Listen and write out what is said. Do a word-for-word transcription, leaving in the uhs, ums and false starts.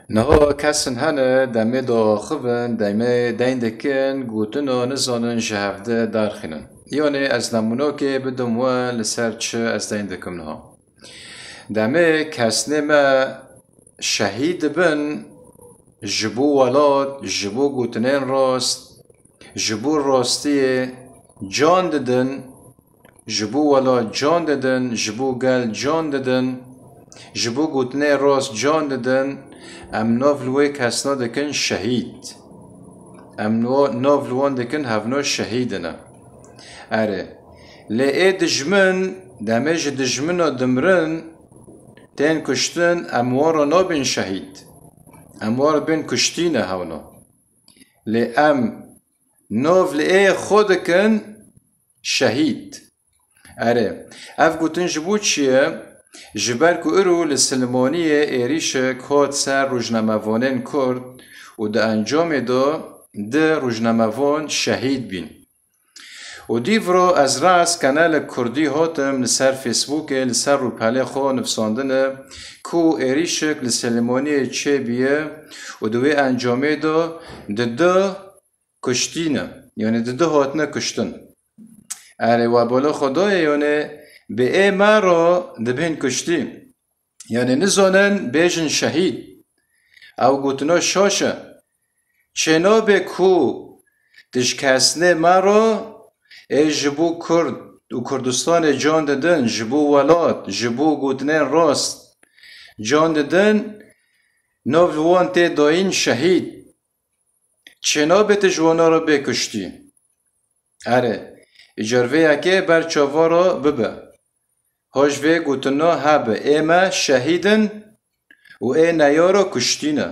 Niha kesin hene demê diaxivin, demê deyn dikin, gotina nizanin ji hevdi derxînin. Yanê ez nemûnokê bidim we li ser çi ez deyn dikim niha. Demê kesnê me şehîd dibin ji bo welat, ji bo gotinên rast, ji bo rastiyê can didin, ji bo welat can didin, ji bo gel can didin, ji bo gotinê rast can didin, em nav li wê kesna dikin şehîd. Em no-, nav li wan dikin hevno şehîdine. Erê, lê ê dijmin, demê ji dijmina dimirin, tên kuştin, em wan re nabin şehîd. Em wan re bên kuştî ne hewna. Lê em nav li ê xwe dikin şehîd. Erê, ev gotin ji bo çi ye? Ji ber ku îro li Silmoniyê êrîşek hat ser rojnamevanên Kurd û di encamê de du rojnamevan şehîd bîn. Û dîvro ez rast kanalek Kurdî hatim li ser Facebookê, li ser rûpelê xwe nivsandine ku êrîşek li Silmoniyê çêbûye û di wê encamê de di du kuştî ne. Yanî di du hatine kuştin. Erê, we bala xwe dayê, yanî bi ê me re dibên kuştî. Yanî nizanin bêjin şehîd. Ew gotina şaş e. Çênabe ku tu ji kesnê me re ê ji bo Kurd û Kurdistanê can didin, ji bo welat, ji bo gotinên rast can didin, nav li wan tê dayîn şehîd. Çênabe tu ji wana re bê kuştî. Erê, îcar vê yekê ber çava re bibe. Hoj vê gotina hebe, ê me şehîd in û ê neyara kuştî ne.